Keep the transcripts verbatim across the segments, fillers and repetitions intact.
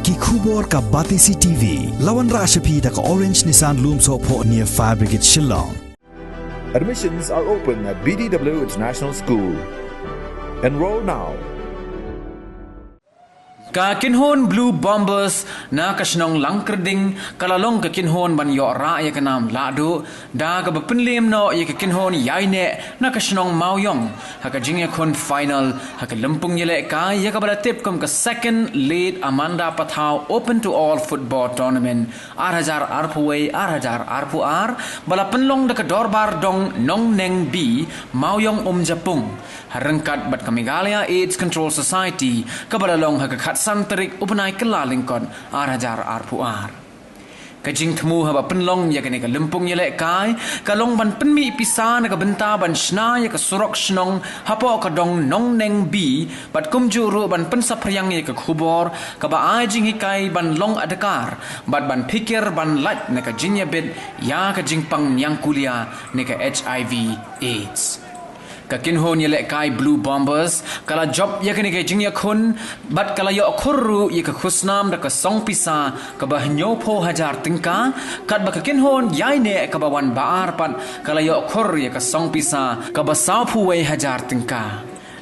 Ki khubor ka Batesi T V. La wanrah sha phi da ka Orange Nissan Lumsohphoh near Fire Brigade Shillong. Admissions are open at B D W International School. Enroll now. Ka kynhun Blue Bombers na ka shnong Langkyrding ka la long ka kynhun ban ïoh rah ïa ka nam lahduh da kaba pynlem noh ïa ka kynhun Ïaineh na ka shnong Mawiong ha ka jingïakhun final ha ka lympung ïalehkai ïa kaba la tip kum ka Second Late Amanda Pathaw Open to All Football Tournament ar hajar arphew wei ar hajar arphew ar ba la pynlong da ka dorbar dong Nongneng B, Mawiong Umjapung, ha ryngkat bad ka Meghalaya AIDS Control Society kaba la long ha ka khatsan tarik u bnai Kyllalyngkot ar hajar arphew ar. Ka jingthmu haba pynlong ïa kane ka lympung ïalehkai ka long ban pynmih pisa na ka bynta ban shna ïa ka surok shnong hapoh ka dong Nongneng B bad kumjuh ruh ban pynsaphriang ïa ka khubor kaba ai jinghikai ban long adkar bad ban phikir ban lait na ka jingïabit ïa ka jingpang ñiangkulia ne ka HIV AIDS. Ka kynhun ïalehkai Blue Bombers ka la jop ïa kane ka jingïakhun bad ka la ïoh khur ruh ïa ka khusnam da ka song pisa kaba hynñiewphew hajar tyngka katba ka kynhun Ïaineh kaba wan ba ar pat ka la ïoh khur ïa ka song pisa kaba sawphew wei hajar tyngka.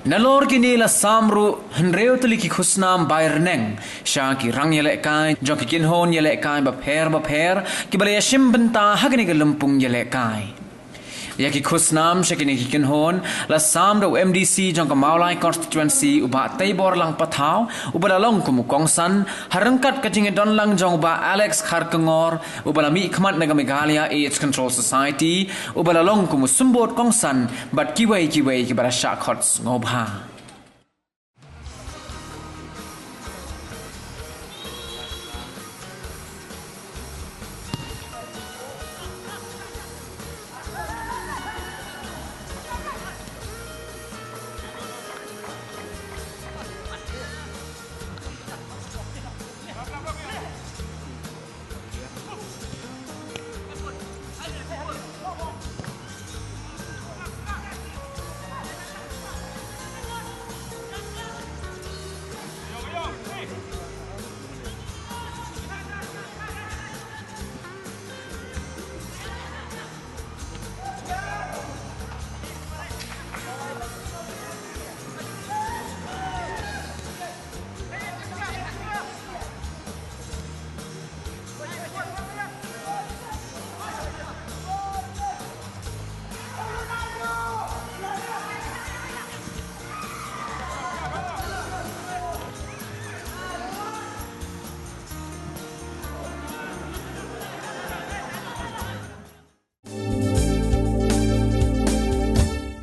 Nalor kine la sam ruh hynriew tylli ki khusnam bai rneng sha ki rang ïalehkai jong ki kynhun ïalehkai bapher bapher kiba la ïashim bynta ha kane ka lympung ïalehkai. Ïa ki khusnam sha kine ki kynhun la sam da u MDC jong ka Mawlai Constituency u Bah Teibor Langpathaw uba la long kum u kongsan ha ryngkat ka jingïadonlang jong u Bah Alex Kharkongor uba la mihkhmat na ka Meghalaya AIDS Control Society uba la long kum u symbud kongsan bad kiwei kiwei kiba la shah khot sngewbha.